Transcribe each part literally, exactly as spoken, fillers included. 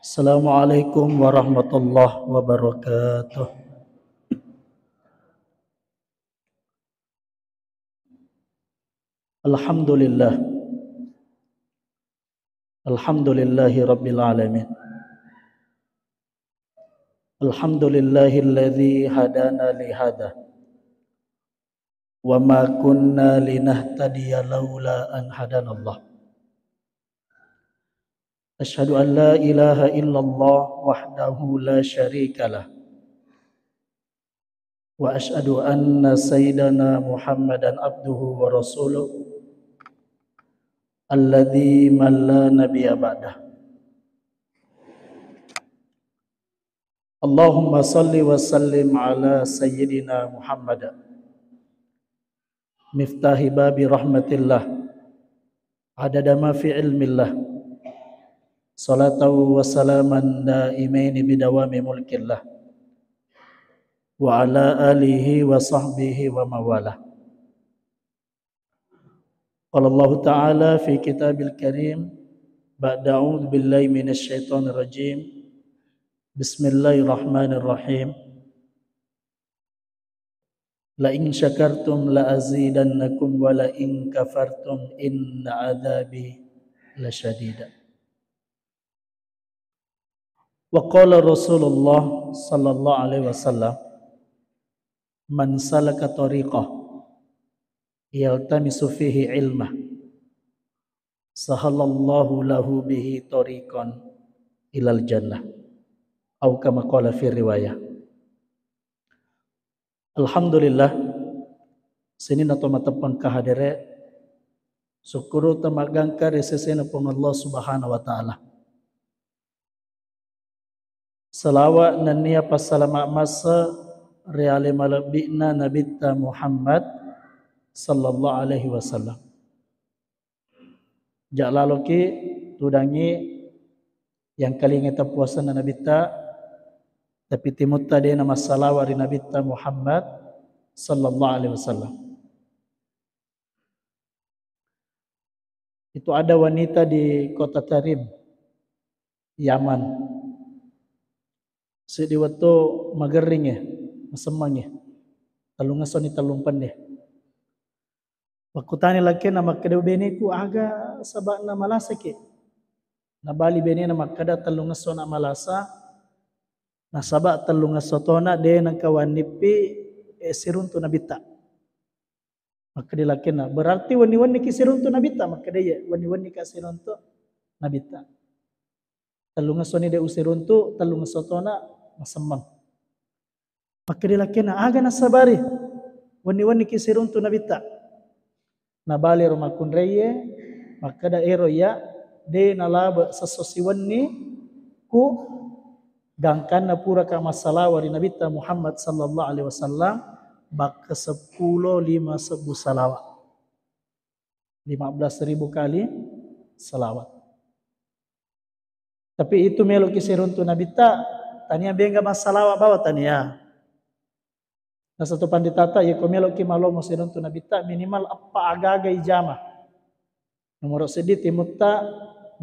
Assalamualaikum warahmatullahi wabarakatuh. Alhamdulillah. Alhamdulillahi rabbil alamin. Alhamdulillahilladzi hadana li hadza. Wa ma kunna linahtadiya laula an hadanallah. Asyhadu an la ilaha illallah wahdahu la syarika lah. Wa asyhadu anna sayyidana Muhammadan abduhu wa rasuluh alladzi man la nabiyya ba'dah. Allahumma salli wa sallim ala sayyidina Muhammad miftahi babi rahmatillah adada ma fi ilmillah, salatan wa salaman daimaini bidawami mulkillah, wa ala alihi wa sahbihi wa mawalah. Qala Allahu ta'ala fi kitabil karim, ba'da a'udzu billahi minasy syaithanir rajim. Bismillahirrahmanirrahim. La in syakartum la azidannakum wa la in kafartum inna adzabi lasyadid. Wa qala Rasulullah sallallahu alaihi wasallam, man salaka tariqah yaltamisu fihi ilmah sahalallahu lahu bihi tariqan ilal jannah. Au kama qala fi riwayah. Alhamdulillah, sininna to mateppeng kahadere, sukkuru tamaggangka ri sesena Puang Allah Subhanahu wa Ta'ala. Salawa nennia passalama masa ri ale malebbi'na Nabitta Muhammad sallallahu alaihi wasallam. Ja laloki tudangi yang kalinga tapuasanna Nabitta, tapi timutta de namassalawa ri Nabitta Muhammad sallallahu alaihi wasallam. Itu ada wanita di kota Tarim, Yaman. Seddi wettu magerringnge, masemmangnge. Tellungessoni tellung penne. Makkutani lakkenna makkeda, "Beneku, aga saba'na malasaki?" Nabali benena makkeda, "Tellungessona malasa, nasaba tellungesso tona de nengka wannippi, eh, siruntu Nabitta." Makkeda lakkenna, "Berarti wenni-wenniki siruntu Nabitta?" Makkeda, "Iya, wenni-wennika siruntu Nabitta." Tellungessoni de usiruntu, tellungesso tona masemmeng. Makkeda lakkenna, "Aga nassabari wenni-wenniki siruntu Nabitta?" Nabali ro makkunraie, makkeda, "Ero iya, de nalabe sesso siwenni ku gangkanna puraka massalawa ri Nabitta Muhammad sallallahu alaihi wasallam bakka seppulo lima sebbu salawa." Lima belas ribu kali salawat. Tapi itu meloki siruntu Nabitta, tania mega massalawa bawa tania. Nasatu panditata, iya ko meloki malomo siruntu Nabitta, minimal eppa aga-aga ijama. Nomoro seddi timutta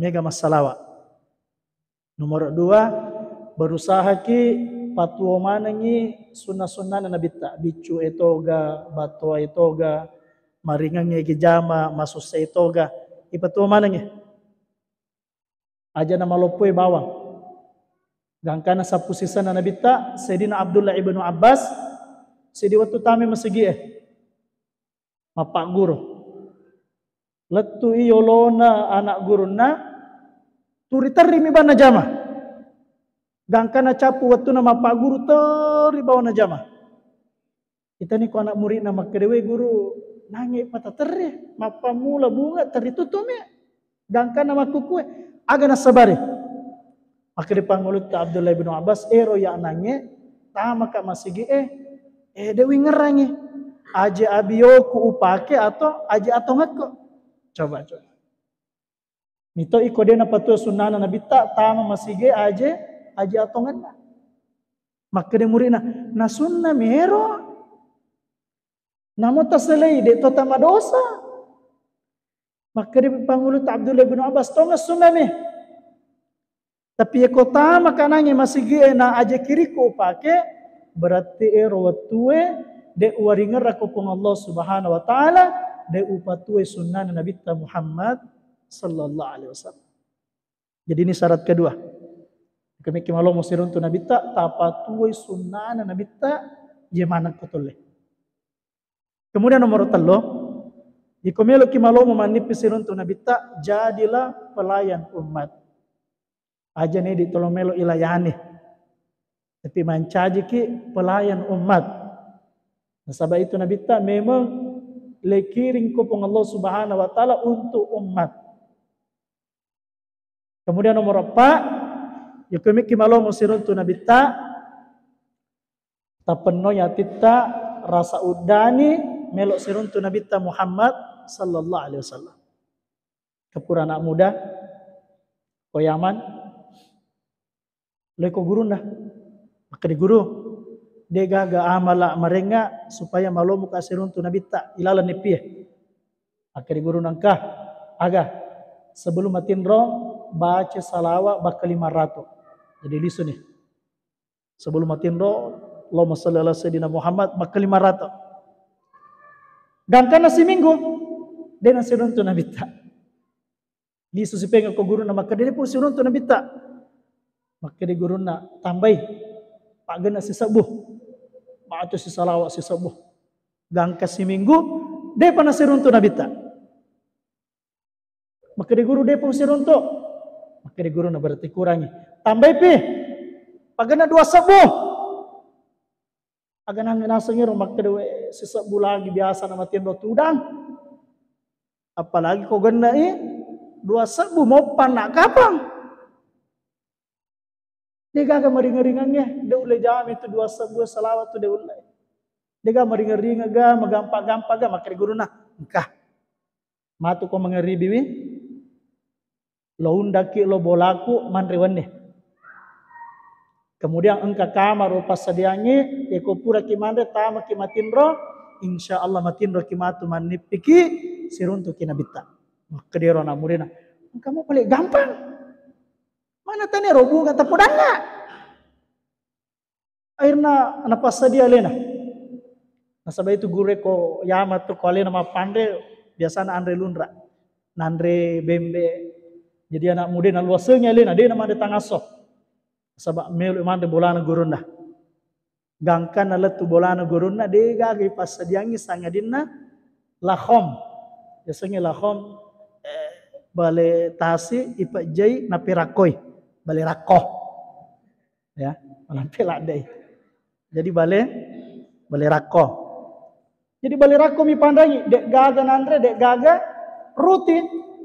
mega massalawa. Nomoro dua, berusahaki patuo manengi sunna-sunnana Nabitta, biccu e toga, battoa e toga, maringengnge ijama, masussa e toga, ipatuo manengi. Aja namaloppoe bawang. Gangkana sappu sisenna Nabitta, Sayyidina Abdullah ibnu Abbas, seddi wettu tame masigi e. Mappagguru. Lettu i yolona anak gurunna, turi terri mi bawang najama. Gangkana cappu wettuna mappagguru, terri bawang najama. Itani ko anak muridna makkeda, "We guru, nange pata terri, mappammula bunga terri tutumi." Gangkanna makkukue, aga nassabari? Makkeda pangulutta Abdullah bin Abbas, "Ero ya nange, tamaka masigi e, eh, de wingerangi. Aje abioku upake atau aje atongekko?" Coba, coba. Mito iko de napatuo sunnana Nabitta, tama masigi e aje, aje atongenna. Makkeda muridna, "Na sunna mero. Namo taselei, de to tamadosa." Makkeda pangulutta Abdullah bin Abbas, "Tonga sunnami. Tapi iyako tama kanangnge masigie na aja kirikku upake, berarti ero wettue de uwaringerrako Puang Allah Subhanahu wa Ta'ala, de upatuai sunnana Nabitta Muhammad sallallahu alaihi wasallam. Jadi ini syarat kedua. Kemikki malomo siruntu Nabitta, tapatuai sunnana Nabitta, je maneng ko tolle. Kemudian nomor tello, iko meloki malomo mannippi siruntu Nabitta, jadilah pelayan umat. Aja nedi tolo melo ilayani. Tapi mancajiki pelayan umat. Nasaba itu Nabitta memang lekiring ko Puang Allah Subhanahu wa Ta'ala untuk umat. Kemudian nomor empat, iko mekki malomo siruntu Nabitta, tapennoi atitta rasa uddani melo siruntu Nabitta Muhammad sallallahu alaihi wasallam. Kepura anak muda, ko Yaman, leko gurunna. Makkeda guru, de gaga amala marenga supaya malomo ka siruntu Nabitta ilaleng nepie. Makkeda guru nangka, aga, sebelum matinro baca salawat bakka lima ratus. Jadi lisu nih. Sebelum matinro, Allahumma shalli ala sayyidina Muhammad, bakka lima ratus. Gangkanna siminggu, de nasiruntu Nabitta. Lisu sipengeng ko gurunna, makkeda de pu siruntu Nabitta. Makkeda gurunna, tambai. Paggenna sisebbu. Baca sisalawat sisebbu. Gangka siminggu, depa nasiruntu Nabitta. Makkeda guru, depa usiruntu. Makkeda gurunna, berarti kurangi. Tambaipi. Pagana dua sebbu. Aga nangnge naseng ero makkeda, we, sisebbu lagi biasa na matinro tudang. Apalagi ko gennai dua sebbu, moppanna kapang. Degaga maringa-ringangnge, de ulle jami tu dua sebbu salawat tu de ulle. Dega maringa-ringa ga, magampa-gampa ga, makkeda gurunna, engka. Matu ko mangeribiwi, lo undakki lo bolaku manre wenni. Kemudian engka kamar upassadiangngi, eko puraki manre, tamaki matinro, insya Allah matinroki matu mannippiki, siruntuki Nabitta. Makkedero anak mudena, engka mo paling gampang. Mana tane ro bunga tapodanna. Akhirna napassadia alena. Nasaba itu guru ko Yaman tu ko alena mappanre, biasana anre lunra. Nanre bembe. Jadi anak muda naluasengi alena, de namanre tangasso. Nasaba melo manre bolana gurunna. Gangkanna lettu bolana gurunna, de gaga ipassadiangi sangadinna lahom. Biasanya lahom, eh, bale tasi ipejjai naperakkoi. Bale rakko. Ya, malampe laddei. Jadi bale, bale rakko. Jadi bale rakko mi panrangi, dek gaga nanre, dek gaga roti.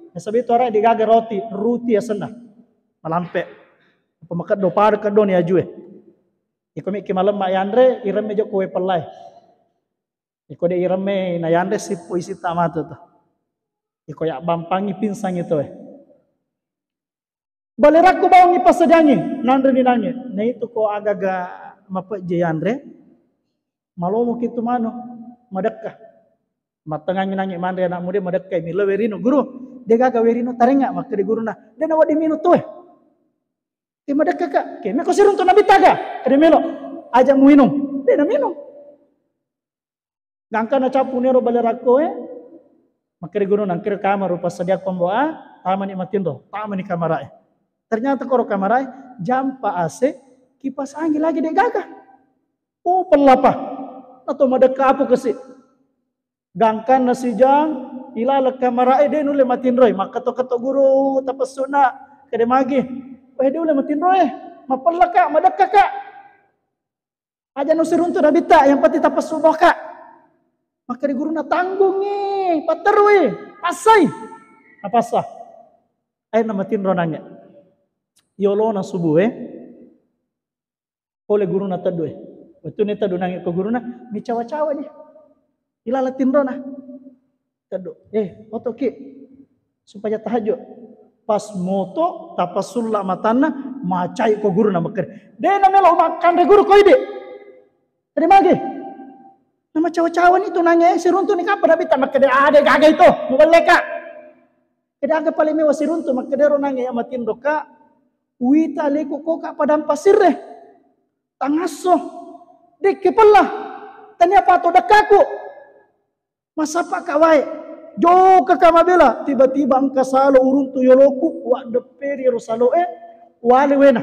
Nasaba itu arai dek gaga roti, roti asenna. Malampe. Apa makeddo pada keddo ni ajue. Iko mekki malemma yanre, iremme jokko wae pellai. Iko de iremme na yanre sippo isi tamatu to. Iko ya bampangi pingsangi to e. Bale rakko bawangngi passadiangngi, nanre ni nange. Na itu ko agaga mapejje yanre, malomo kitu manu, madekka. Mattengangngi nange manre anak muda madekka, milo werino, guru, de gaga werino tarenga, makkede guruna, de na wadi minum tu e. Te madekka ka, ke meko siruntu Nabitta ga, kede melo, aja muinung, de na minum. Gangka nacappu nero bale rakkoe, makkeda guru nangkere kamar upassadiakko mboa, tamani matinro, tamani kamarae. Ternyata koro kamarae, jampa A C, kipas angin lagi de gaga. Oh, pellapa. Nato madekka apu kesi. Gangkanna sijang, ilaleng kamarae de nulle matinroi, makketo-keto guru tapessuna, kede magi. Eh, de ulle matinroe, mapellaka, madekkaka. Aja nusiruntu Nabitta, yang penting tapessu boka. Makkeda guruna, tanggungi, patterui, passai. Napassa. Akhirna matinro nange. Yolona subuh e. Pole guruna teddu e. Wettuni teddu nange ko guruna, micawa-cawa ni. Ilala tinrona. Teddu, eh, otoki supaya tahajud. Pas moto, tapasulla matanna, macai ko guruna makkeda. De na melo makkanre guru ko idi. Tadi magi. Na macawa-cawa ni tu nange, siruntu ni kapang Nabitta makkeda, ade gaga itu, mubelleka. Kede aga paling mewa siruntu, makkedero nange ya matinroka, Uwita aleko koka padang pasirre. Tangasso. Dekke pella. Tania pato dekkaku. Masappa ka wae. Jokka ka mabela. Tiba-tiba engka salo uruntu yoloku. Waddepperi ero saloe. Wale wena.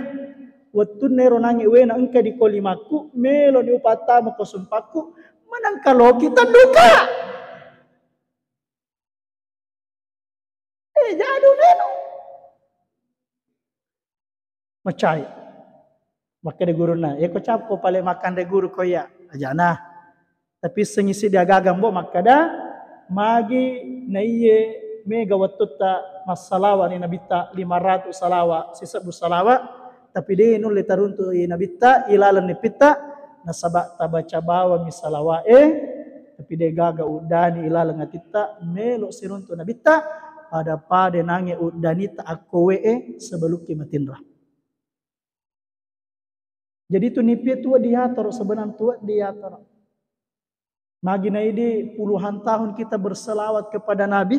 Wettunna ero nange wena engka di kolimakku. Melo ni upattama ko sumpakku. Manengka loki tedduka. Eh, jadu melo. Macai. Makkeda gurunna, "Eko cappo pale makanre guru ko iya." Ajana. Tapi sengisi dia gaga mbo makkeda, magi naiye mega wettutta massalawa ni nabitta lima ratu salawa, sisebbu salawa, tapi de nulle taruntu i nabitta ilaleng ni pitta, nasaba tabaca bawami salawae, tapi de gaga uddani ilaleng atitta, melo siruntu nabitta, pada-pada nange uddanita akkowe'e sebelumki matinro. Jadi itu nipia tua diatur, sebenarnya tua diatur. Magi naidi puluhan tahun kita berselawat kepada Nabi,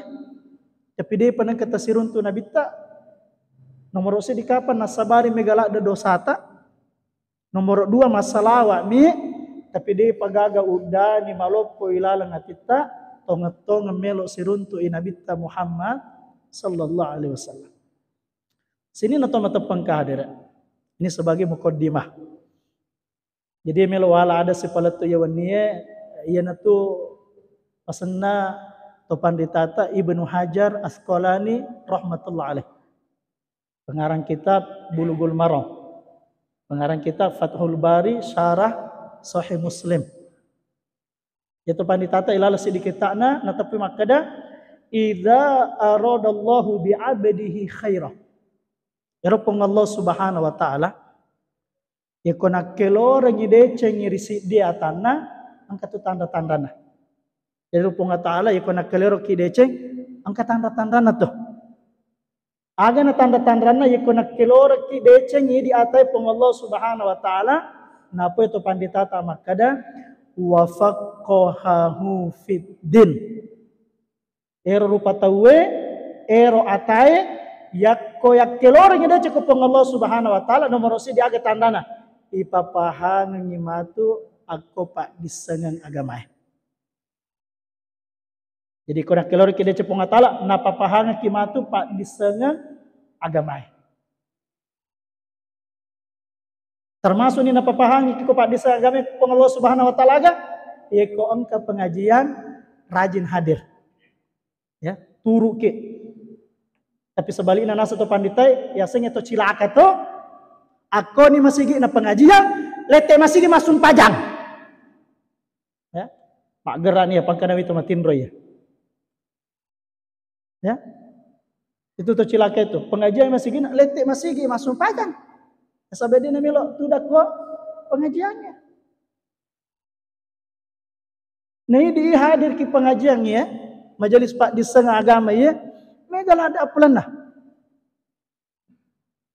tapi de paneng kata siruntu nabitta. Nomor seddi kapan nasabari mega ladde dosata. Nomor dua massalawa mi, tapi de pagaga uddani maloppo ilaleng atitta, tongeng-tongeng melo siruntu i nabitta Muhammad sallallahu alaihi wasallam. Sini na to mateppeng ka hadere. Ini sebagai mukaddimah. Jadi melo wala ada sipalettu iya wennie, iyanatu pasenna to panditata Ibnu Hajar Asqalani rahmatullah alaih. Pengarang kitab Bulughul Maram. Pengarang kitab Fathul Bari Syarah Sahih Muslim. Itu panditata ilala sedikit takna, nateppi makkeda, "Idza aradallahu bi abdihi khaira." Ero Puang Allah Subhanahu wa Ta'ala, yako nakkelorengi decengi ri siddi atanna, engka tu tanda-tandana. Jadi Puang Allah Ta'ala, yako nakkelorengi deceng, engka tanda-tandana tu. Aga na tanda-tandanna yako nakkelorekki deceng idi atai Puang Allah Subhanahu wa Ta'ala, napoi to panditata makkeda, "Wa faqqahahu fid din." Ero rupa tauwe, ero atae, yakko yakkelorengi deceng ko Puang Allah Subhanahu wa Ta'ala, nomoro siddi aga tandana, ipapahangengi matu akko paddissengeng agamae. Jadi ko nakkelorekki deceng Puang Allah Ta'ala, napapahangekki matu paddissengeng agamae. Termasuk ni napapahangekki ko paddissengeng agamae Puang Allah Subhanahu wa Ta'ala aga, yeko engka pengajian rajin hadir. Ya, turuki. Tapi sebaliknya nasa to panditae, yasengnge to cilaka to, akkoni masigi na pengajian, lette masigi massumpajang. Ya. Maggerani ya pangkanawi to matinro ya. Ya. Itu to cilaka itu. Pengajian masigi na lette masigi massumpajang. Sabe de na melo tudakko pengajiannya. Nah, idi hadir ki pengajian ya, majelis paddissengeng agama ya, mega ladde apulanna.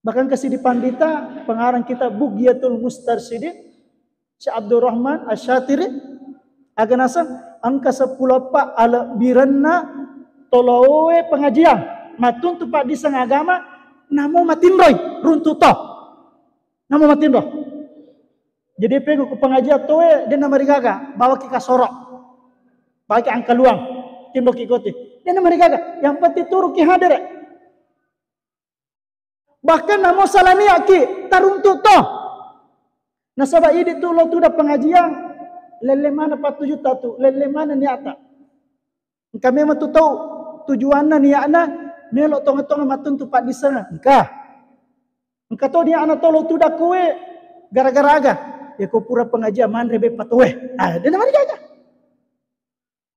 Bahkan kasi di pandita pengarang kitab Bughyatul Mustarsyidin, Syekh Abdurrahman Asy-Syatiri, aga naseng engka seppulo eppa alebbirenna toloe pengajian, mattuntu paddissengeng agama, namo matinroi runtu to. Namo matinro. Jadi pegau ku pengajian toe, de namarigaga, bawaki kasoro. Bawaki angkaluang, tinroki koti. De namarigaga, yang penting turuki hadere. Bahkan namo salah niatki, taruntu to. Nasaba idi tu lo tuda pengajian, lelle mana patujutta tu, lelle mana niata. Engka memang tu tau tujuanna niatna melo tongeng-tongeng mattuntu paddissengeng. Engka. Engka to niatna to lo tuda koe gara-gara aga. Ya ko pura pengajian manre beppa toe. Ah, de namarigaga.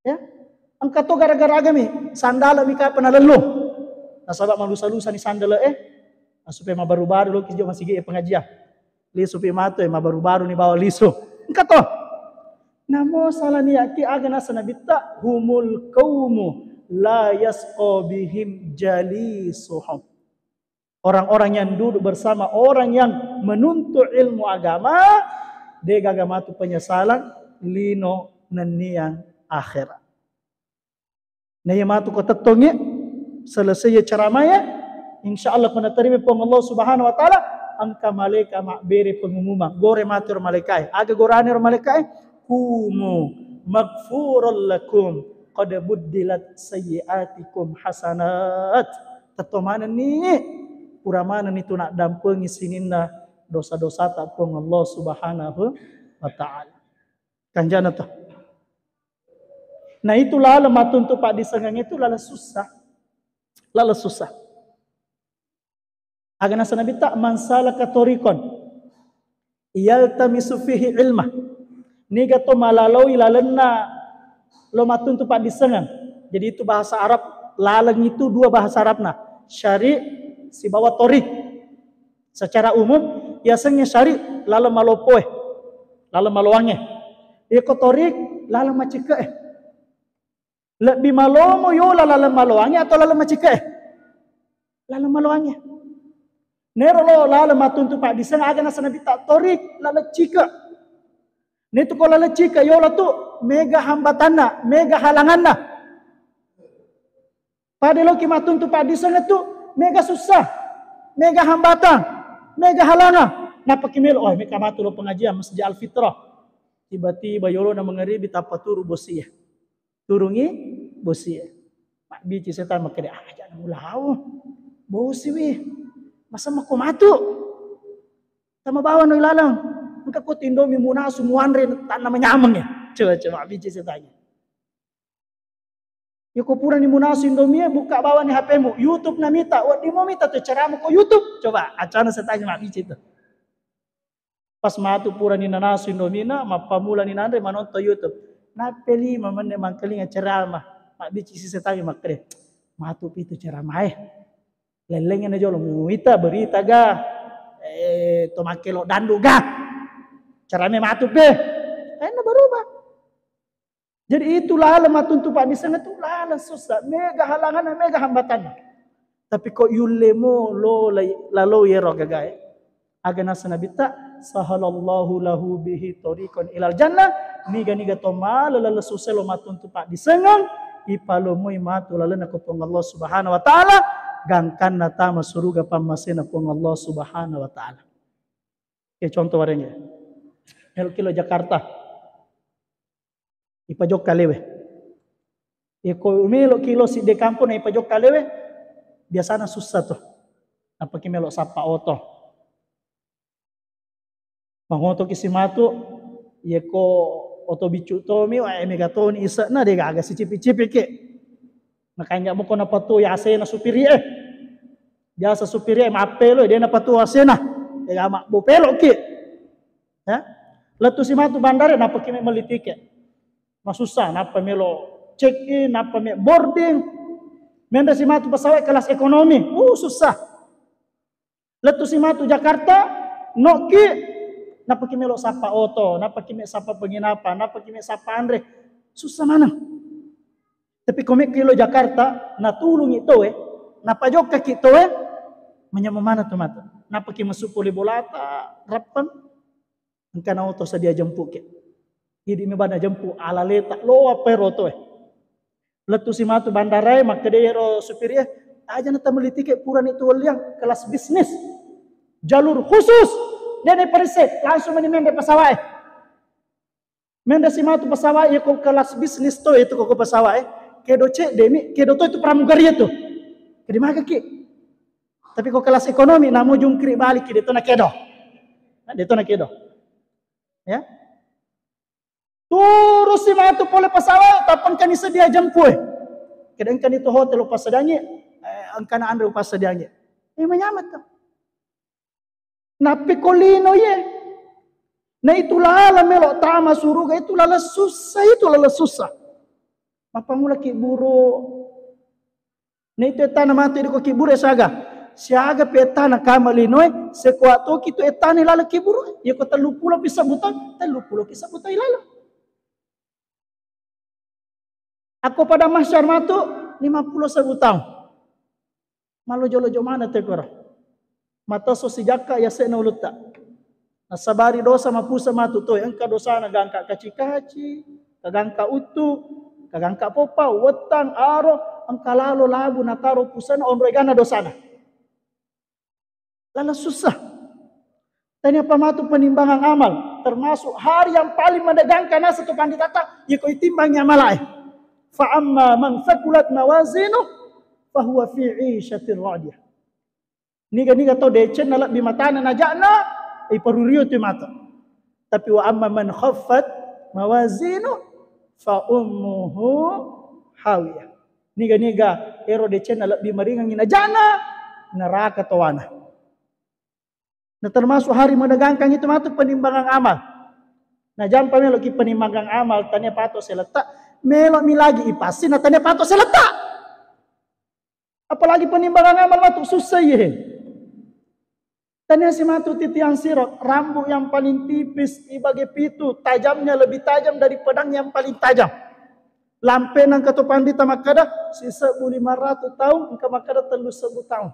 Ya. Engka to gara-gara aga mi, sandala mi kapa nalello. Nasaba malusa-lusa ni sandala eh. Supaya mabaru-baru loki jo masigi pengajian. Lisu pi matu e mabaru-baru ni bawang lisu. Engka to. Namo salah niatki aga nasa nabitta humul qaumu la yasqa bihim jalisuhum. Orang-orang yang duduk bersama orang yang menuntut ilmu agama, de gaga matu penyesalan lino nenniang akhirat. Na iya matu ko tettongnge, selesai iya ceramaya, Insya Allah, ko naterima Puang Allah Subhanahu wa Ta'ala, engka malaika mabbere pengumuman. Gore matu ro malaikae. Aga gorane ro malaikae? Kumu magfuran lakum, qad buddilat sayyi'atikum hasanat. Tetto manenni, pura manenni tu naddampengi sininna dosa-dosata Puang Allah Subhanahu wa Ta'ala. Kanjana to. Nah, itu laleng matuntu paddisengeng itu laleng susah. Laleng susah. Aga naseng Nabitta, "Man salaka thariqan yaltamisu fihi ilma." Niga to malaloi lalenna lo matuntu paddisengeng. Jadi itu bahasa Arab, laleng itu dua bahasa Arabna. Syari' sibawa thariq. Secara umum, yasengnge syari' laleng malopoe, laleng maloangnge. Iyako thariq laleng macikke'e. Lebbi malomo yola laleng maloangnge atau laleng macikke'e? Laleng maloangnge. Nero lo laleng matuntu paddisengeng, aga naseng Nabitta, thariq laleng cike'. Nitu ko laleng cike' yola tu mega hambatanna, mega halanganna. Pada loki matuntu paddisengeng tu mega susah, mega hambatan, mega halangan. Napaki melo, oh, mega matu lo pengajian Masjid Al Fitrah. Tiba-tiba yolona mangaribi tappa turu bosie. Turungi bosie. Mabbici setang makkeda, "Ah, jangan mulao. Bosi wi. Masa mako matu? Tama bawa no ilalang. Engka ko tindomi munasu muanre tanna manyameng ya." Coba, coba, mabbici setang. Iyako purani munasu Indomie, buka bawani H P-mu, YouTube na mita, wedding mo mita tu caramu ko YouTube. Coba, acana setang mabbici tu. Pas matu purani nanasu Indomina, mappamulani nanre manonton YouTube. Nappe lima menne mangkalinga ceramah, mabbici si setang makkeda, "Matu pitu ceramae. Lellengnge na jolo, muita berita ga, eh, to makkelo dandu ga. Cerame matu pe." Akhirnya berubah. Jadi itu laleng matuntu paddisengeng tu laleng susah, mega halanganna, mega hambatanna. Tapi ko yulle mo lo lai-, lalo yero gagae. Aga naseng Nabitta, "Sahalallahu lahu bihi thariqan ilal jannah." Niga-niga to mala laleng susah lo matuntu paddisengeng, ipalomoi matu lalenna ko Puang Allah Subhanahu wa Ta'ala, gangkanna tama suruga pammasena Puang Allah Subhanahu wa Ta'ala. Ke contoh warenge. Melo kilo Jakarta. Ipajokka lewe. Iyako meloki lo sidde kampong na ipajokka lewe, biasana sussa to. Nappaki melo sappa oto. Mangotoki simatu, iyako oto biccu tomi, wae mega toni ise'na, de gaga sicipi-cipiki. Makanja moko napatuo asena supiri e. Biasa supiri e mappelo, de napatuo asena. Ega mabbo peloki. Ya. Lettu simatu bandara, nappaki me melli tiket. Masussa, nappa melo check in, nappa me boarding. Menre simatu pesawat kelas ekonomi. Uh, susah. Lettu simatu Jakarta, nokki, nappaki melo sappa oto, nappaki me sappa penginapan, nappaki me sappa anre. Susah maneng. Tapi ko mekki lo Jakarta, natulungi towe, napajokkaki towe, manyameng maneng to matu. Nappaki massu pole bolata, Rappang, engkana oto sedia jempuke. Idi mi bana jempu, alaleta, lo apa ero towe. Lettu simatu bandarae, makkeda ero supiri e, "Aja na tamelli tiket, purani tu welliang kelas bisnis. Jalur khusus." Dia ni perise, langsung mani menre pesawat e. Menre simatu pesawat, iya ko kelas bisnis to itu ko pesawat e. Kedo cedde mi, kedo to itu pramugari itu. Kedi magaki. Tapi ko kelas ekonomi, namo jungkiri balik, de to na kedo. Nah, de to na kedo. Ya. Turusi matu pole pesawat, tappa engkani sedia jempue. Kede engkani to hotel upassediangi, eh, engkana anre upassediangi. Eh, manyameng to. Nappi ko lino iye. Na itu laleng melo tama suruga, itu laleng susah, itu laleng susah. Mappamulaki buru. Na itu ettana matu idi ko kiburu e siaga. Siaga pe ettana kama linoe, sekuat toki tu ettana laleng kiburu. Iya ko tellu pulo pi sebbu taung, tellu pulo ki sebbu taung laleng. Akko pada mahsyar matu, lima pulo sebbu taung. Mallojo-lojo maneng te koro. Matesso sijakka yase'na ulutta. Nasabari dosa mapusa matu toe, engka dosana gangka kaci-kaci, kagangka uttu, kagangka poppa, wettang, aro, engka lalo labu nataro pusana onro eganna dosana. Lala susah. Tania pa matu penimbangan amal, termasuk hari yang paling menegangkan nasa tu panditata, iko itimbangi amalae. Fa amma man thaqulat mawazinu fahuwa fi 'isyatir radiyah. Niga-niga to decenna lebbi matana najana, iparurio tu mata. Tapi wa amma man khaffat mawazinu fa ummuhu hawiyah. Niga-niga ero decenna lebbi maringangi najana, neraka towana. Nah, termasuk hari menegangkan itu matu penimbangan amal. Nah, jampa melo ki penimbangan amal, tania pato seletta, melo mi lagi ipasi, nah, tania pato seletta. Apalagi penimbangan amal matu susah ye. Tania si matu titiang sirot, rambut yang paling tipis ibagi pitu, tajamnya lebih tajam dari pedang yang paling tajam. Lampe nang ketu pandita makkada, si sebbu lima ratus tahun, engka makkada tellu sebbu tahun.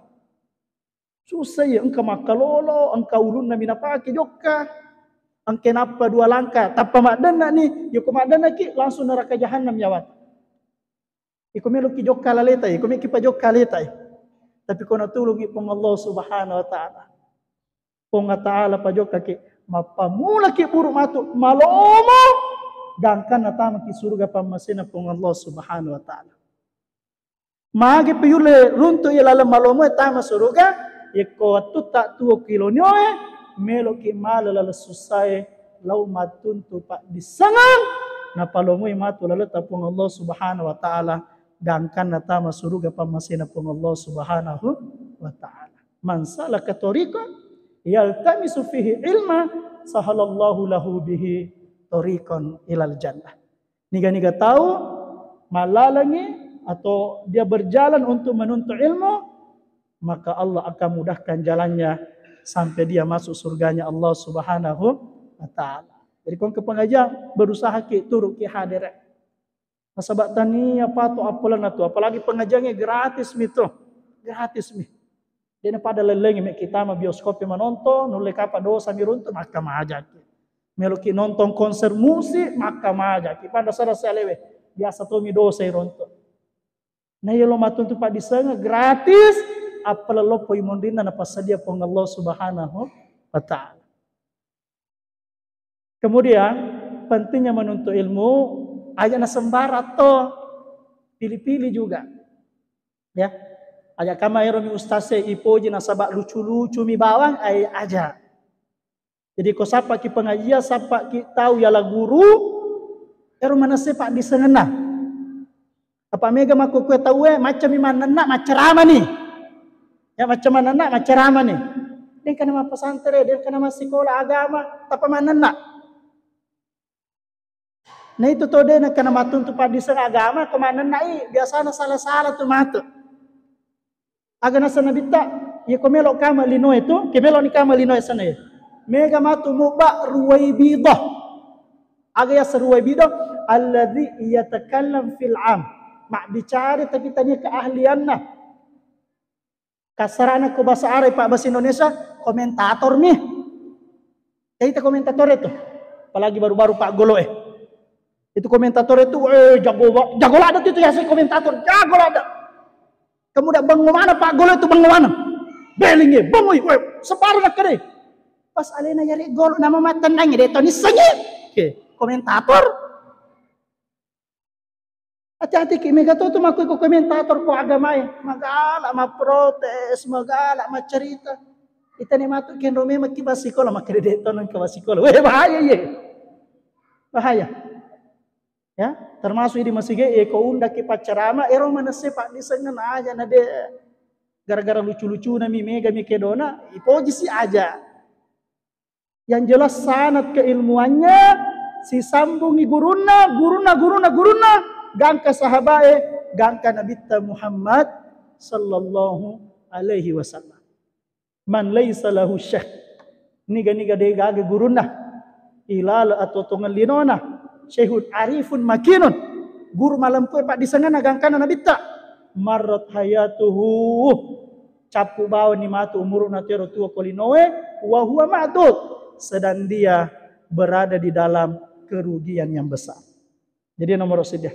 Susah ya, engka makkalolo, engka ulunna minapake jokka, engka nappa dua langkah, tappa maddenna ni, yoko maddenna ki langsung neraka jahannam nyawa. Iko melo ki jokka laleta, iko meki pa jokka leta. Tapi ko natulungi Puang Allah Subhanahu wa Ta'ala. Puang Ta'ala pa jokka ki, mappamula ki buru matu, malomo, gangkanna tama ki suruga pammasena Puang Allah Subhanahu wa Ta'ala. Magi piyulle runtu iya laleng malomo tama suruga, yekko wattu ta tuo kilonioe, melo ki mala laleng sussae, lao mattuntu paddissengang, napalomoi matu laleng ta Puang Allah Subhanahu wa Ta'ala, gangkanna tama suruga pammasena Puang Allah Subhanahu wa Ta'ala. Man salaka tariqan yaltamisu fihi ilma sahalallahu lahu bihi tariqan ilal jannah. Niga-niga tau mallalengi atau dia berjalan untuk menuntut ilmu, maka Allah akan mudahkan jalannya sampai dia masuk surganya Allah Subhanahu wa Ta'ala. Jadi, kong ke pengajian, berusaha ki, turu ki hadere. Nasaba tania pato appalenna tu, apalagi pengajiannya gratis mi tu. Gratis mi. Dena pada lellengi me kita ma bioskop manonton, nulle kapa dosa mi runtu, maka majaki. Meloki nonton konser musik, maka majaki. Pada sada salewe, biasa to mi dosa i runtu. Na iya lo matuntu paddissengang gratis, appalang loppo i monrinna napassadia Puang Allah Subhanahu wa Ta'ala. Kemudian, pentingnya menuntut ilmu, aja na sembarang to, pilih-pilih juga. Ya. Aja kama ero mi ustaz e ipoji nasaba lucu-lucu mi bawang, ai aja. Jadi ko sappa ki pengajian, sappa ki tau yala guru, ero manesse paddissengenna. Apa mega makkukue tauwe, macca mi mannenna, maccarama ni. Ya, macca mannenna, maccarama ni. Dengka nama pesantren, dengka nama sekolah agama, tapa mannenna. Na itu to de nakana mattuntu paddisseng agama, ko mannennai biasana sala-sala tu matu. Aga nasa nabitta, iya ko melo kama linoe tu, ke melo ni kama linoe sana ya. Mega matu mubba Ruwaibidah. Aga yasa Ruwaibidah, alladzi yatakallam fil am. Mabbicara tapi tania keahlianna. Kasarana ko bahasa Arab, Pak, bahasa Indonesia, komentator mi. Jadi itu komentator itu. Apalagi baru-baru Pak Golo eh. Itu komentator itu, eh, jago ba-, jago ladde itu ya si komentator, jago ladde. Kamu udah bangun mana Pak Golo itu bangun mana? Beling ya, bangun, weh, separuh nak kede. Pas alena yari Golo nama matennang de to nissengi. Oke, komentator. Hati-hati ki, mega to tu makku iko komentator ko agamae, magala maprotes, magala macerita. Itane matu kenro memang ki basikola, makkeda de to nengka basikola. Weh, bahaya ye. Bahaya. Ya, termasuk di masige, ye ko undang ki paccerama, ero manesse paddissengen aja na de. Gara-gara lucu-lucuna mi, mega mi kedona, ipoji si aja. Yang jelas sanad keilmuannya, sisambungi gurunna, gurunna, gurunna, gurunna, gangka sahabae, gangka Nabitta Muhammad sallallahu alaihi wasallam. Man laisa lahu syekh, niga-niga de gaga gurunna, ilala atau tongellinona, syehun arifun makinun, guru malempue paddisengana gangkana Nabitta, marrat hayatuhu, cappu bawani matu umuruna tero tuo ko linoe, wa huwa ma'dud, sedang dia berada di dalam kerugian yang besar. Jadi nomor sedih.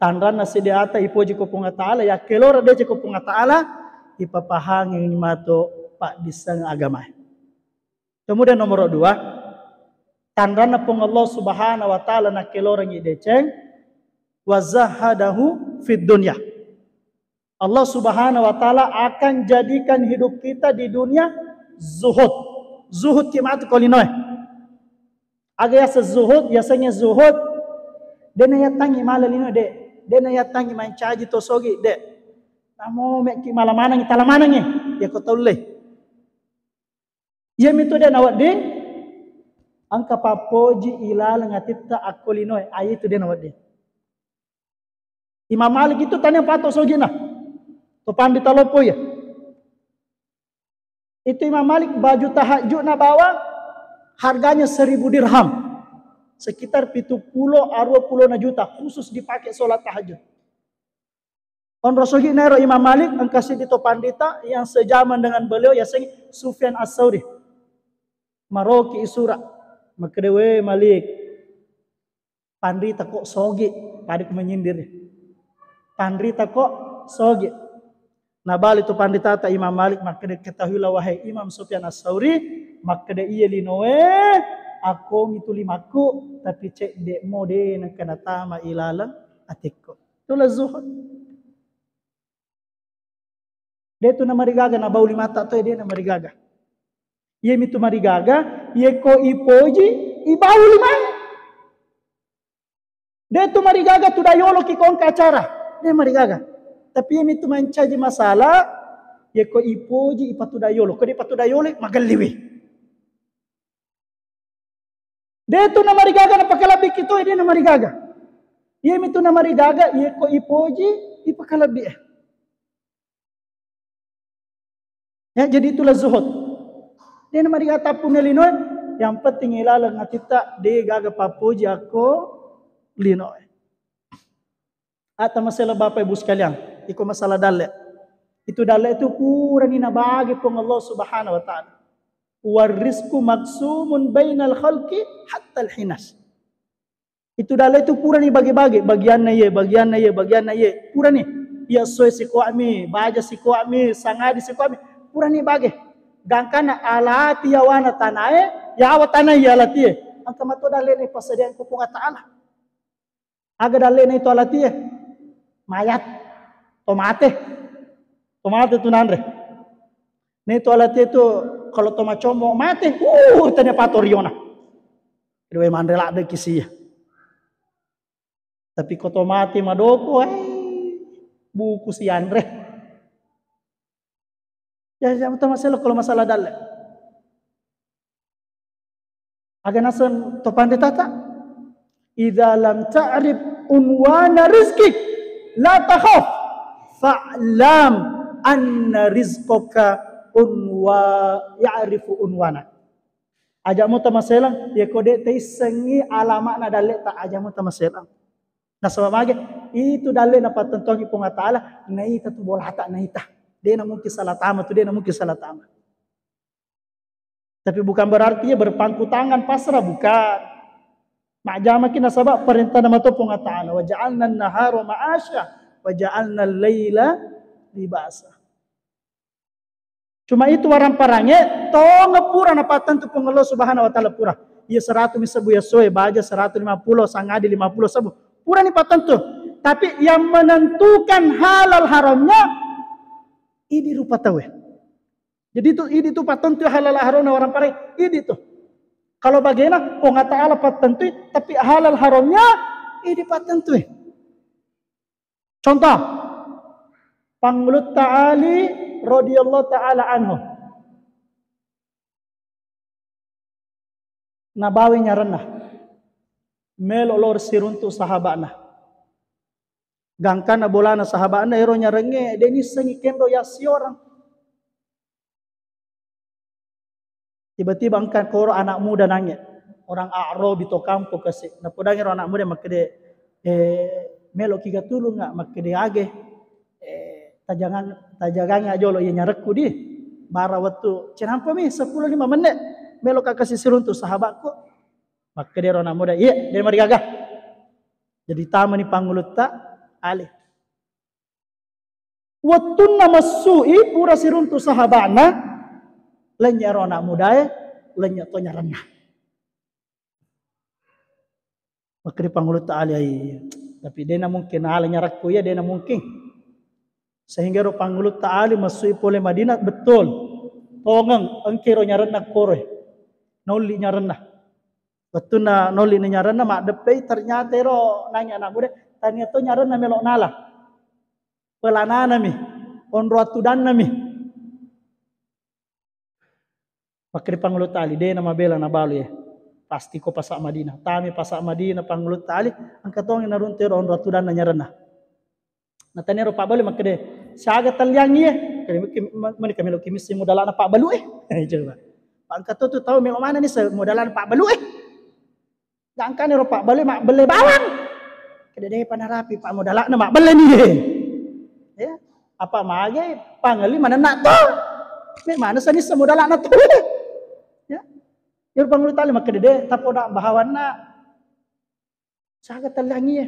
Tanranna sediata ipoji ko Puang Ta'ala, yakkelora dece ko Puang Ta'ala, ipapahangi matu paddisseng agamae. Kemudian nomor dua, tanranna Puang Allah Subhanahu wa Ta'ala nakkelorengngi deceng, wa zahadahu fid dunya. Allah Subhanahu wa Ta'ala akan jadikan hidup kita di dunia zuhud. Zuhud ki matu ko linoe. Aga yaseng zuhud, yasengnge zuhud, de' nayattangngi mala lino, de'. De' nayattangngi mancaji to sogi, de'. Namo mekki mala manengngi, tala manengngi, ya ko taulle. Iyamitu de' nawedding engka pappoji ilaleng atitta akko linoe, ayitu de' nawedding. Imam Malik itu tania pato sogina. To pandita loppo ya. Itu Imam Malik baju tahajudna bawang harganya seribu dirham. Sekitar pitu pulo arua pulo na juta khusus dipakai sholat tahajud. Onro sogina ero Imam Malik, engka siddi to pandita yang sejaman dengan beliau, yaseng Sufyan As-Sauri. Maroki isura. Makkeda, "We Malik, panrita ko sogi," pada ku menyindir. "Panrita ko sogi." Nabali tu panritata Imam Malik makkeda, "Ketahuilah wahai Imam Sufyan As-Sauri, makkeda iya linoe akko mitu limakku, tapi cedde mo de nengka natama ilaleng atikku." Itulah zuhud. De tu namarigaga nabau limata to, de namarigaga. Iyamitu marigaga, yeko ipoji, ibau limae. De tu marigaga tu dayolo ki ko engka acara, de marigaga. Tapi iyamitu mancaji masalah, yeko ipoji ipatu dayolo, ko de patu dayolo magelliwi. De tu namarigaga napakalebbi ki to, de namarigaga. Iyamitu namarigaga, yeko ipoji, ipakalebbi. Ya, jadi itulah zuhud. De namarigaga tappunna linoe, yang penting ilaleng atitta de gaga pappoji akko linoe. Atta masela Bapak Ibu sekalian, iko masalah dalle. Itu dalle itu purani nabagi Puang Allah Subhanahu wa Ta'ala. Warizqu maqsumun bainal khalqi hatta al-hinas. Itu dalle itu purani bagi-bagi, bagianna iye, bagianna iye, bagianna iye. Purani. Iya soe sikoami, baja sikoami, sangadi sikoami. Purani bage. Gangkana alati yawana tanae, yawa tanae yalatie. Engka mato dalle ni pasadiang ku Puang Ta'ala. Aga dallena itu alatie? Mayat. To mate. To mate tu nanre. Ni tu alatie tu kalau to macommo mate, uh, tania pato riona. Dua manre ladde kisia. Tapi ko to mate madoko, eh, buku sianre. Ya, ya, utama selo kalau masalah dalle. Aga naseng to panritata? "Idza lam ta'rif unwana rizqik, la takhaf, fa'lam anna rizqaka unwa, ya'rifu unwana." Aja mo tamaselang, ya ko de taissengi alama'na dalle ta, aja mo tamaselang. Nasaba mage, itu dalle napattentuangi Puang Ta'ala, naita tu bolata, naita. De na mungkin salah tama tu, de na mungkin salah tama. Tapi bukan berarti ya berpangku tangan, pasrah, bukan. Majjamaki nasaba perintah nama to Puang Ta'ala, "Wa ja'alna nahara ma'asya, wa ja'alna laila libasa." Cuma itu waramparangnge, tonge pura napattentu Puang Allah Subhanahu wa Ta'ala pura. Iya seratu mi sebbu ya soe, baja seratu lima puluh, sangadi lima puluh sebbu. Pura ni pattentu. Tapi yang menentukan halal haramnya, ini rupa tawe. Jadi itu, ini tu pattentu halal haramna waramparangnge, ini tu. Kalau bagena, Puang Ta'ala pattentui, tapi halal haramnya, ini pattentui. Contoh, Pangulutta Ali radhiyallahu ta'ala anhu. Nabawi nyarenna. Melo lor siruntu sahaba'na. Gangkana bolana sahaba'na ero nyarengnge, de nissengi kenro yassiorang. Tiba-tiba engka koro anak muda nange, orang A'rabi to kampong kasi. Napodangi ro anak muda makkede, eh, melo kiga tulung nggak? Makkede age, eh, tajangan, tajagang jolo iya nyarekku di. Bara wettu, cenampa mi sepuluh lima menit, melo ka kasi siruntu sahabatku. Makkede ro anak muda, iya, de marigaga. Jadi tamani Pangulutta Ali. Wettunna messui pura siruntu sahaba'na, Lennye ro anak mudae, lennye to nyaranna. Makkeda Pangulutta Ali, "Ai, tapi dena mungkin ala nyarakku iya, dena mungkin." Sehingga ro Pangulutta Ali masui pole Madinah, betul. Tongeng, engke ro nyaranna koroe. Naulli nyaranna. Wettunna naulli nyaranna, maddeppei, ternyata ero nangi anak muda, tania to nyaranna melo nala. Pelananami, onro attudannami. Makkeda Pangulutta Ali, "Dena mabela nabalu ye. Pasti ko pasa Madinah." Tami pasa Madinah Pangulutta Ali, engka tongi naruntu ero onro tudanna nyaranna. Natania ro pabbalu makkeda, "Siaga talliangi ye?" Kede mekki, ma-, mani kamelo kimisi modalana pabbalu e. Coba. Engka to tu tau melo mana ni se modalana pabbalu e. Gangkani ro pabbelle, mabbelle bawang. Kede depa narapi pa modala'na mabbelle ni. Ya. Apa mage pangelli manenna to. Me mana sanissa modala'na to. Ya. Iyaro Pangulutta Ali makkeda de, tapoda bahawanna. Saga tellangi ye.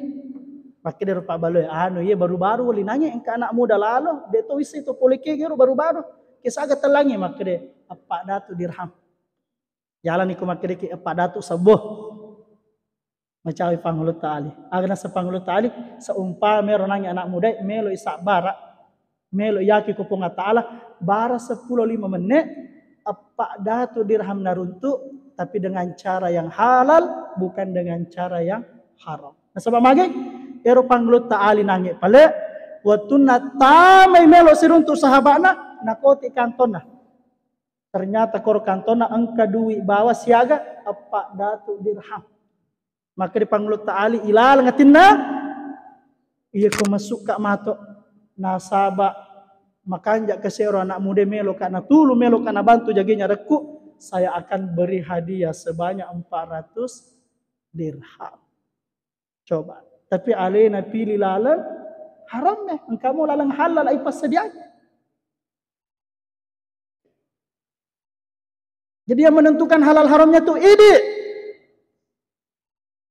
Makkeda ro pabbalu, anu ye baru-baru wali nange engka anak muda lalo, de to isse to pole kege ro baru-baru. Ke saga tellangi makkeda, eppa datu dirham. Jalani ko makkedeki eppa datu sebbo. Macawi Pangulutta Ali. Aga nasa Pangulutta Ali, seumpama ero nangi anak muda melo isabbara, melo yaki ko Puang Allah Ta'ala, bara seppulo lima menit, eppa datu dirham naruntu, tapi dengan cara yang halal, bukan dengan cara yang haram. Nasaba mage, ero Pangulutta Ali nangi pale, wettunna tamai melo siruntu sahabana, nakoti kantonna. Ternyata koro kantonna engka dui bawa siaga eppa datu dirham. Maka di Pangulutta Ali ilaleng atinna, iya ko masukka mato, nasaba makanja kesero anak muda meloka natulu, meloka nabantu jaganya rekku, saya akan beri hadiah sebanyak empat ratus dirham. Coba. Tapi alena pilih laleng haram e, engka mo laleng halal ai passediakan. Jadi yang menentukan halal haramnya tuh idi.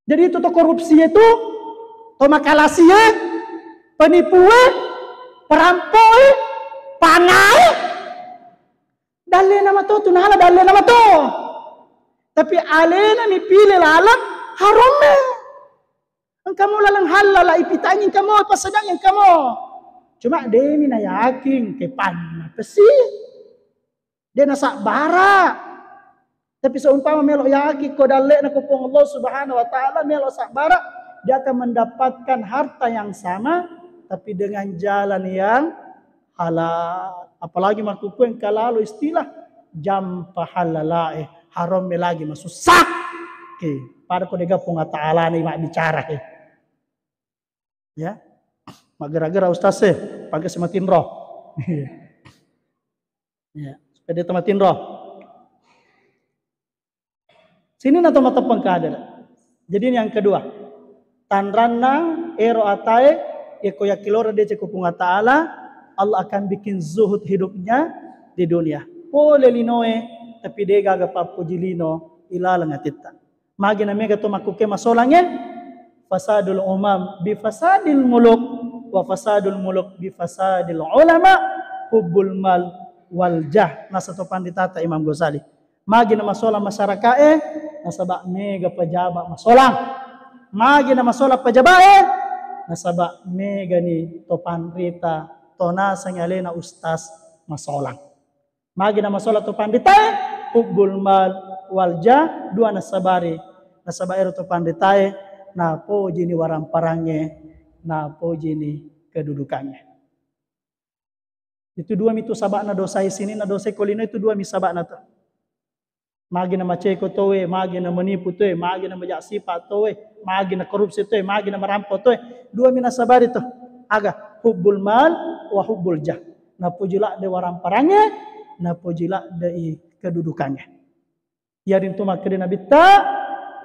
Jadi itu tuh korupsi itu, to makalasi e, penipu e, perampok e, pangai. Dalle nama to, tunala dalle nama to. Tapi alena mi pilih laleng haram e. Engka mo laleng halal, ipitangi engka mo, passedang engka mo. Cuma demi na yakin ke panna pesi. De nasabbara. Tapi seumpama melo yakin ko dalle'na ko Puang Allah Subhanahu wa Ta'ala, melo sabbara, dia akan mendapatkan harta yang sama, tapi dengan jalan yang halal. Apalagi makkukue engka lalo istilah jampa halalae, haram e lagi masussa. Oke, pada ko dega Puang Ta'ala ni mabbicara e. Ya. Maggera-gera ustaz e, paga sematinro. Ya, supaya dia tamatinro. Sininna to mateppeng kadere. Jadi ini yang kedua. Tanranna ero atae, yeko yakkiloro deceng ko Puang Ta'ala, Allah akan bikin zuhud hidupnya di dunia. Pole linoe, tapi degaga pappuji lino ilaleng atitta. Magi na mega to makkuke masolangnge, fasadul umam bi fasadil muluk, wa fasadul muluk bi fasadil ulama, hubbul mal wal jah. Nasa to panditata Imam Ghazali. Magi na masolang masyarakae, nasaba mega pejabat masolang. Magi na masolang pejabae, nasaba mega ni to panrita, to nasengngi alena ustaz masolang. Magi na masolang to panritae, hubbul mal wal jah, dua nasabari. Nasaba ero to panritae, napojini waramparangnge, napojini kedudukangnge. Itu dua mitu sabana dosae, sininna dosae ko lino itu dua mi sabana to. Magi na maceko towe, magi na menipu towe, magi na maja sipa towe, magi na korupsi towe, magi na marampo towe, dua mi nasabari to. Aga, hubbul mal wa hubbul jah. Napoji ladde waramparangnge, napoji ladde i kedudukangnge. Iyarintu makkeda Nabitta,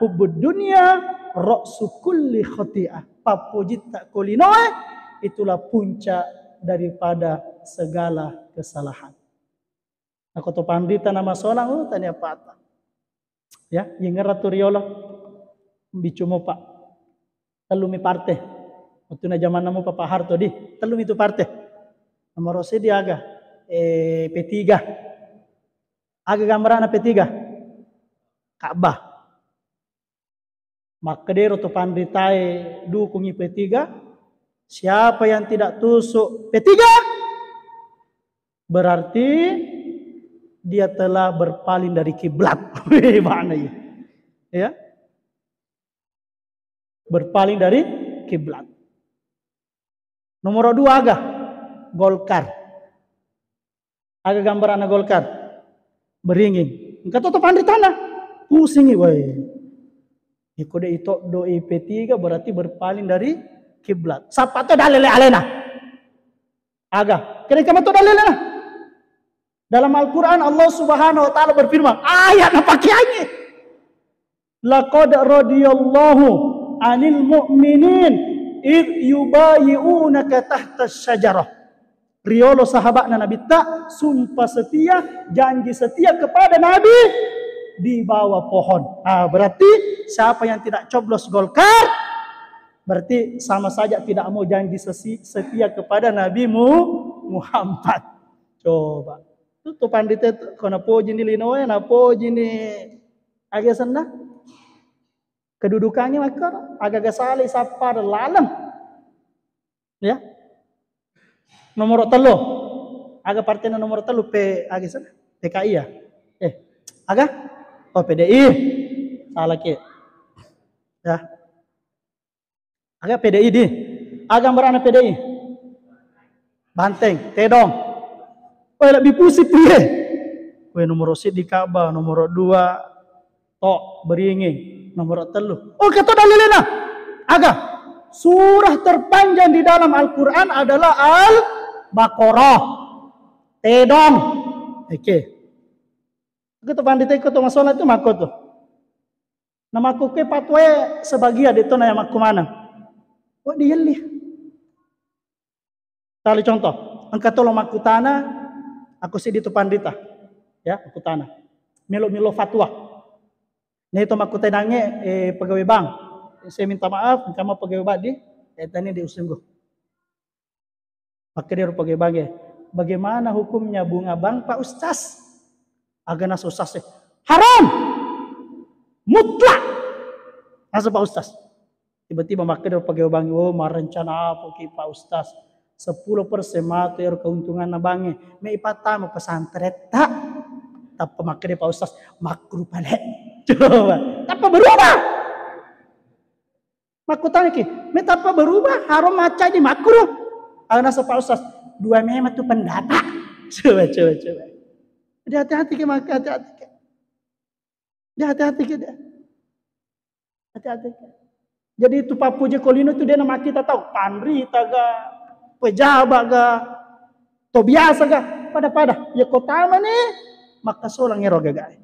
hubbud dunya ra'su kulli khati'ah. Pappojitta ko linoe, itulah puncak daripada segala kesalahan. Nako to panrita na masolang, oh, tania pata. Ya, yengerra tu riolo, bicu mopa. Tellumi parte. Wattuna jamanna mopa Pak Harto di, tellumi tu parte. Nomor seddi aga, eh, P tiga. Aga gambarana P tiga? Ka'bah. Makkedero to panritae dukungi P tiga, siapa yang tidak tusuk P tiga, berarti dia telah berpaling dari kiblat. Mana ya? Ya. Berpaling dari kiblat. Nomor dua aga? Golkar. Aga gambarana Golkar? Beringing. Engka to panritana. Pusingi, woi. Iko de ito do I P tiga berarti berpaling dari kiblat. Sapa to dalil alena? Aga. Kira-kira to dalilna? Dalam Al-Quran Allah Subhanahu wa Ta'ala berfirman, ayat napakeangngi. Laqad radiyallahu anil mu'minin id yubayi'unaka tahta syajarah. Riolo sahabatna Nabitta sumpah setia, janji setia kepada Nabi di bawah pohon. Ah, berarti siapa yang tidak coblos Golkar, berarti sama saja tidak mau janji sesi- setia kepada Nabi Mu- Muhammad. Coba. Itu tuh pandita itu, kalau napoji ni linoe, napoji ni aga senna. Kedudukannya maka aga-aga salai sappa laleng. Ya. Nomor tellu. Aga partena nomor tellu P, aga senna? P K I ya? Eh, aga? Oh, P D I. Salah ke. Ya. Aga P D I di? Aga gambarana P D I? Banteng, tedong. Weh, lebih pusing piye? Weh, nomor siddi Ka'bah, nomor dua to beringing, nomor tellu. Oh, kata dalilna. Aga? Surah terpanjang di dalam Al-Quran adalah Al-Baqarah. Tedong. Oke. Itu pandita ikut masuk itu makko tuh. Namakkukke patuae sebagian de to na yamakku maneng. Wedding yelli. Tali contoh, engka tolo makkutana, aku siddi tu pandita. Ya, makkutana. Melo-melo fatwa. Nih to makkutanangnge, eh, pegawai bank. Saya minta maaf, engka mau pegawai bank di, eh, tani di usunggu. Makkedero pegawai bank e, "Bagaimana hukumnya bunga bank, Pak Ustaz?" Aga nasu Ustaz e, "Haram! Mutlak!" Nasu Pak Ustaz. Tiba-tiba makkedero pegawai bank e, "Oh, marencana apa ki, Pak Ustaz? Sepuluh persen matu ero keuntunganna bank e. Me ipattama pesantren ta." Tappa makkede Pak Ustaz, "Makruh pale." Coba. Tappa berubah. Makkutanaki, "Metappa berubah, haram macca di makruh?" Aga nasu Pak Ustaz, "Dua memang tu pendapat." Coba, coba, coba. Jadi hati-hati ke maka, hati-hati ke. Dia hati-hati ke dia. Hati-hati ke. Jadi itu papuje kolino itu dia nama kita tahu, panrita ga, pejabat ga, to biasa ga, pada-pada. Ya kota mana? Maka solang ero gagai.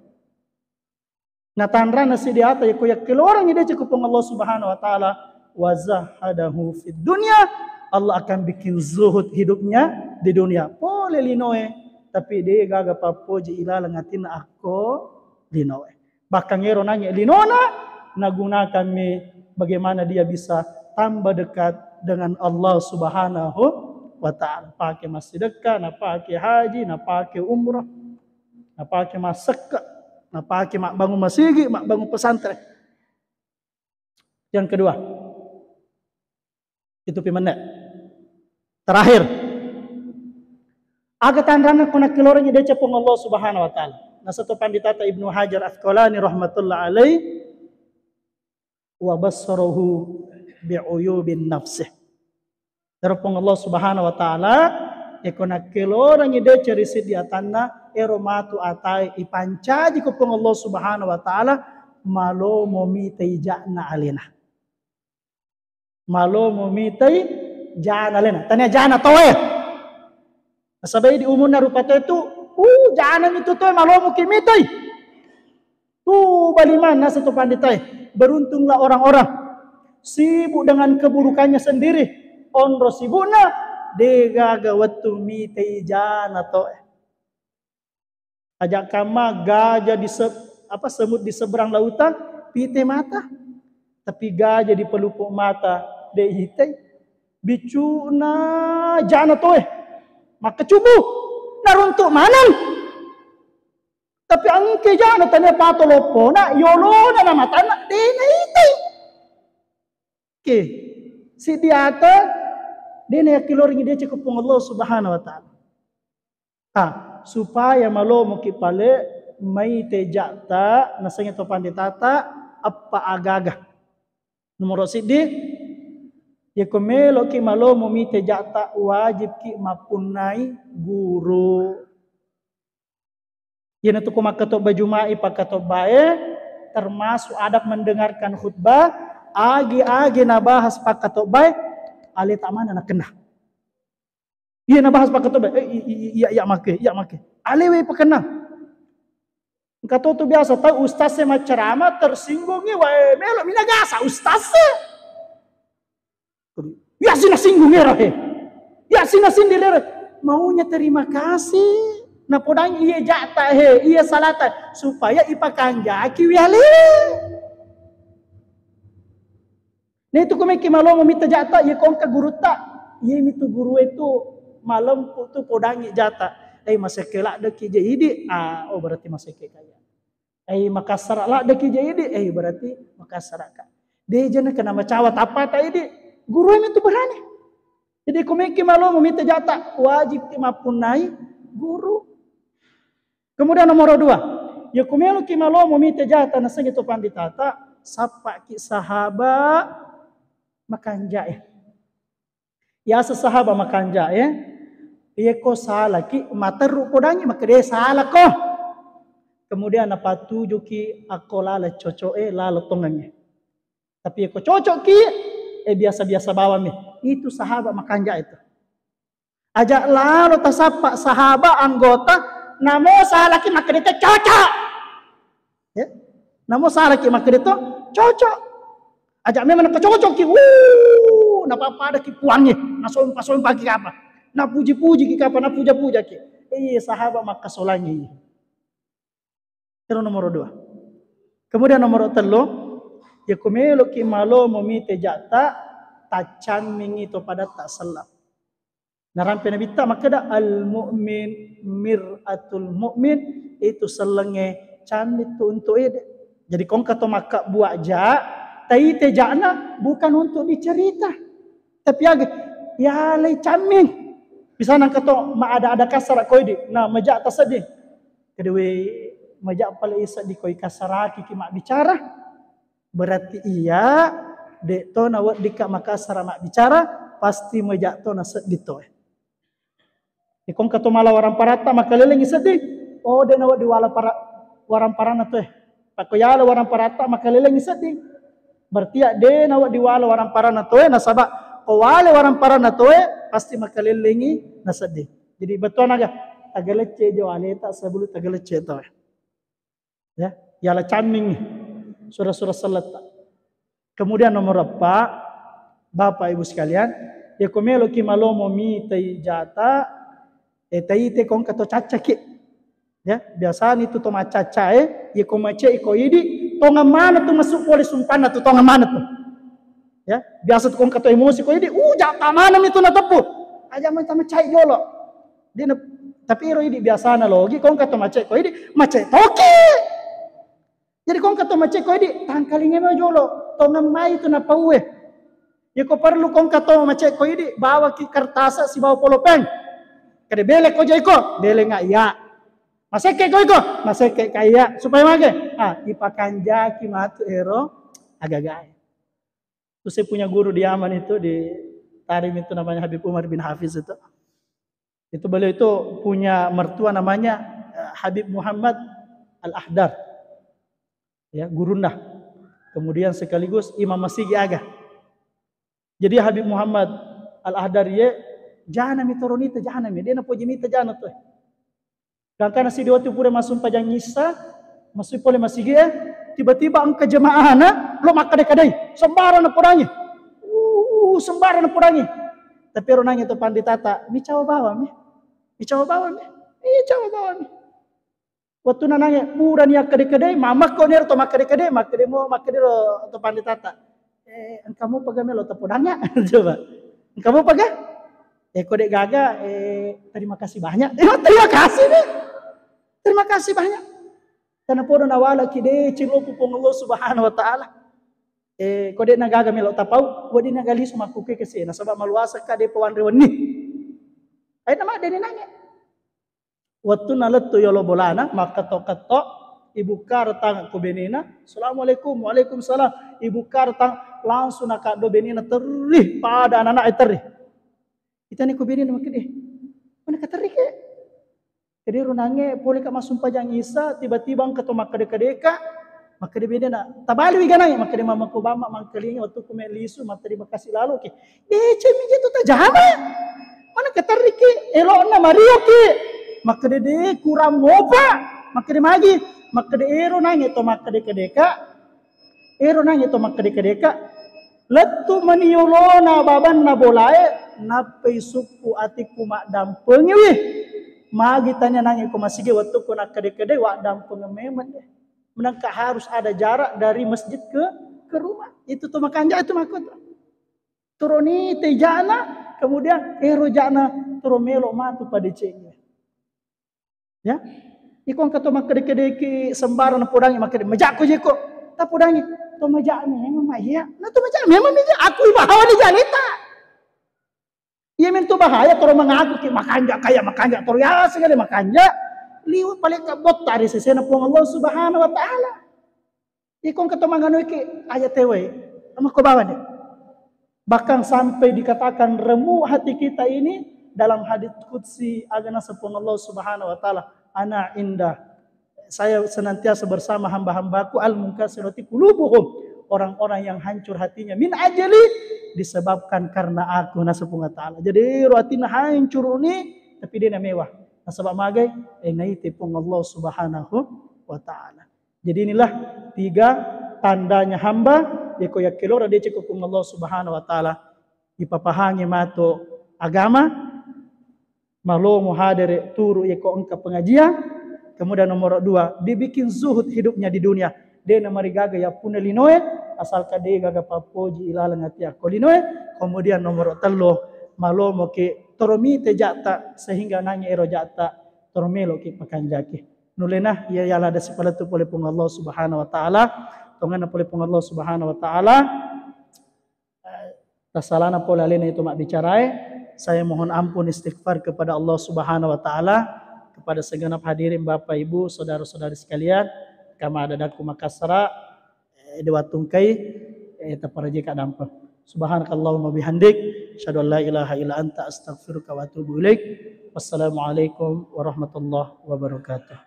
Natanrana sidi ata, yako yakkelorangngi deceng ku Puang Allah Subhanahu wa Ta'ala, wa zahadahu fid dunya, Allah akan bikin zuhud hidupnya di dunia. Pole linoe, tapi de gaga pappoji ilaleng atinna akko linoe. Bahkan ero nange linona, nagunakanmi bagaimana dia bisa tambah dekat dengan Allah Subhanahu wa Ta'ala. Pake massidekka, napake haji, napake umrah. Napake massekke, napake mabbangung masigi, mabbangung pesantren. Yang kedua, itu pi menne. Terakhir, aga tanranna ko nakkelorengngi deceng Puang Allah Subhanahu wa Ta'ala. Nasato panditata Ibnu Hajar Asqalani rahmatullah alaih, wa basarahu bi uyubin nafsih. Ero Puang Allah Subhanahu wa Ta'ala, eko nakkelorengngi deceng ri seddi atanna, ero matu atae ipancaji ko Puang Allah Subhanahu wa Ta'ala, malomo mitai ja'na alena. Malomo mitai ja'na alena. Tania ja'na toe. Nasaba idi umurna rupa tau itu, uh, ja'na mi tu toe malomo ki mitai. Tuba limanna satu panditae, beruntunglah orang-orang sibuk dengan keburukannya sendiri. Onro sibukna, de gaga wettu mitai ja'na toe. Aja kamma gaja di se-, apa, semut di seberang lautan, pite mata. Tapi gaja di pelupuk mata, de itai. Bicuna ja'na toe. Makkecubu. Naruntuk maneng. Tapi engke jana tania pato loppona, yolona na matanna, de' naitai. Oke, siddi ata, de' nayakkiloreng deceng ko Puang Allah Subhanahu wa Ta'ala. Ah, supaya malomoki pale, maite ja'ta, nasengnge to panditata, eppa agaga. Nomoro siddi, yako meloki malomo mite ja'ta, wajibki mappunnai guru. Iyanatu ko makkatobba Juma'i pakkatobbae, termasuk adab mendengarkan khutbah, agi-agi nabahas pakkatobbae, aleta mana nakenna. Iya nabahas pakkatobbae, eh, i-, i-, i-, iya, iya make, iya make. Alewe pakenna. Engka to tu biasa tau ustaz e maccarama tersinggungi, wae melo minagasa ustaz e. Iya sina singgung ero he. Iya sina sindir ero. Maunya terima kasih. Napodang iya ja'ta he, iya salata supaya ipakanjaki wiale. Nah itu kumeki malomo mita ja'ta, iya kongka gurutta. Iya mitu guru itu malempu tu podangi ja'ta. Eh, masekke ladde ki je idi. Ah, oh berarti masekke kaya. Eh, makassara ladde ki je idi, eh, berarti makassara ka. De' jana kena macawa tappa ta idi. Guru e mitu berani. Jadi kumeki malomo mita ja'ta, wajib ki mappunnai guru. Kemudian nomor dua, ya kumelo ki malomo mita ja'ta nasengnge to panditata, sappa ki sahaba makanja e. Yaseng sahaba makanja e, iya ko salaki, materru podangi, makkeda salako. Kemudian napatujuki akko lala coco e, lala tongengnge. Tapi iya ko cocok ki, eh, biasa-biasa bawang mi. Itu sahaba makanja itu. Aja lalo tasappa sahaba anggota, namo salaki makkeda cocok. Ya. Namo salaki makkeda to cocok. Aja memang nakacocok ki, wuh, napappada ki puangnge, nasompa-sompa ki apa, napuji-puji ki apa, napuja-puja ki. Iya sahaba makkasolangi. Ero nomor dua. Kemudian nomor tellu, ya ko meloki malomo mite ja'ta, taccammingi to padatta sellang. Narampe Nabitta makkeda, "Al-mu'min mir'atul mu'min," itu sellengnge camming tu untuk ede. Jadi kongka to makkabbuaq ja, taite ja'na bukan untuk dicerita. Tapi aga, yalai camming. Misalna engka to maada-ada kassara ko idi, na maja tasedding. Kedua maja pale isedding ko ikassaraki ki mabbicara. Berarti iya, de to naweddikka makassara mabbicara, pasti maja to nasedding to. Ikongka to mala waramparatta makkalellengngi sedding. Oh, de nawedding wala para-, waramparanna toe. Pakko yala waramparatta makkalellengngi sedding. Berarti ya de nawedding wala waramparanna toe, nasaba ko wale waramparanna toe, pasti makkalellengngi nasedding. Jadi bettuanna aga, tagalecce jo aleta sebelum tagalecce toe. Ya, yala camming sura-sura selletta. Kemudian nomor empat, Bapak Ibu sekalian, ya ko meloki malomo mitai jata, eh, taite kongka to caccaki. Ya, biasani tu to macaccae, ya ko macai ko idi, tongang mana tu masuk pole sumpanna tu tongang mana tu. Ya, biasa tu kongka to emosi ko idi, uh, jata mana mi tu nateppu. Aja mata macai jolo. Dia na-, tapi ero idi biasana logi kongka to macai ko idi, macai toki. Jadi kongka to macai ko idi, tangkalinga mai jolo, tongang mai tu napaue. Iko perlu kongka to macai ko idi, bawaki kertasa sibawa polopeng. Kade bele ko jaiko, bele nga iya. Masekke ko iko, masekke ka iya. Supaya mage, ah, ipakanjaki matu ero agagae. Itu saya punya guru di Yaman itu, di Tarim itu namanya Habib Umar bin Hafiz itu. Itu beliau itu punya mertua namanya, eh, Habib Muhammad Al-Ahdar. Ya, gurunda. Kemudian sekaligus imam masigi aga. Jadi Habib Muhammad Al-Ahdar ye, jana mi toronita, jana mi. Dia napoji mita jana tu. Gangkana siddi wettu pura massumpajang Isa, masui pole masigi e, tiba-tiba engka jemaahna lo makkada-kadai, sembarang napodangi. Uh, sembarang napodangi. Tapi ero nangi to panditata, micawa bawang mi. Micawa bawang mi. Micawa bawang mi. Wettu nanangi purani akkada-kadai, mamakko nero to makkada-kadai, makkada mo, makkada ro to panditata. Eh, engka mopa ga melo tapodanga? Coba. Engka mopa ga? Eh, ko de gaga, eh, terima kasih banyak. Eh, terima kasih deh. Terima kasih banyak. Tanapodo nawalaki deceng lopu Puang Allah Subhanahu wa Ta'ala. Eh, ko de' nagaga melo tapau, wedding nagalisu makkuke kese, nasaba maluasa ka de' pawanre wenni. Aina maddeni nange. Wettunna lettu yolo bolana, makketto-ketto, ibukkara tang ko benena, "Assalamualaikum." "Waalaikumsalam." Ibukkara tang, langsung nakaddo benena terri, pada anak-anak terri. Itani ko benena makkede, "Mana katerri ke?" Jadi runange pole ka massumpajang Isa, tiba-tiba engka to makkede-kedeka, makkede bedena, "Tabaliwi ganai," makkede mama ko bama mangkalinga wettu ku me lisu, matterima kasih lalo ke. Deceng mi je tu tajama. Mana katerri ki, elokna mario ki. Makkede de kurang mopa. Makkede magi, makkede ero nange to makkede-kedeka. Ero nange to makkede-kedeka, lettu mani yolona babanna bolae, nappai sukku atikku maddampengiwi. Magi tania nange ko masigi wettukku nakkede-kede, waddampengeng memeng de. Menangka harus ada jarak dari masjid ke, ke rumah. Itu to makanja itu makko to. Turoni te jana, kemudian ero jana turo melo matu pada cengnya. Ya. Iko engka to makkede-kedeki sembarang napodangi makkede, "Majakko jeko." Tapodangi, "To majak memang ma iya." Na to majak memang mija, aku ibahawa ni jaleta. Iya men to bahaya toro mengaku ki makanja kaya makanja toro ya segala makanja. Liwa paling ka botta ri sesena Puang Allah Subhanahu wa Ta'ala. Iko engka to manganuiki aja tewai. Ama ko bawa deh. Bahkan sampai dikatakan remuk hati kita ini dalam hadits qudsi, aga naseng Puang Allah Subhanahu wa Ta'ala, "Ana inda, saya senantiasa bersama hamba-hambaku al-munkasirati qulubuhum, orang-orang yang hancur hatinya, min ajli, disebabkan karena aku," naseng Puang Allah Ta'ala. Jadi ro atina hancur ni, tapi de' namewah. Nasaba magai, eh, naite Puang Allah Subhanahu wa Ta'ala. Jadi inilah tiga tandanya hamba, yako yakkelora deceng ko Puang Allah Subhanahu wa Ta'ala. Ipapahangi mato agama, malomo hadere turu yako engka pengajian. Kemudian nomor dua, dibikin zuhud hidupnya di dunia. De' namarigaga yappunna linoe, asalkan de' gaga pappoji ilaleng ati akko linoe. Kemudian nomor tellu, malomo ke toro mite jatta sehingga nangi ero jatta toro melo ke pakanjaki. Nulena iya yala ada sipalettu pole Puang Allah Subhanahu wa Ta'ala, tongenna pole Puang Allah Subhanahu wa Ta'ala, eh, tasalana pole alena itu mabbicarae. Saya mohon ampun istighfar kepada Allah Subhanahu wa Ta'ala, kepada segenap hadirin Bapak Ibu, saudara-saudari sekalian, kama ada daku Makassara, eh, de wattungkai, eh, taparajika dampa. Subhanakallahumma bihamdik, asyhadu an la ilaha illa anta, astaghfiruka wa atubu ilaik. Wassalamualaikum warahmatullahi wabarakatuh.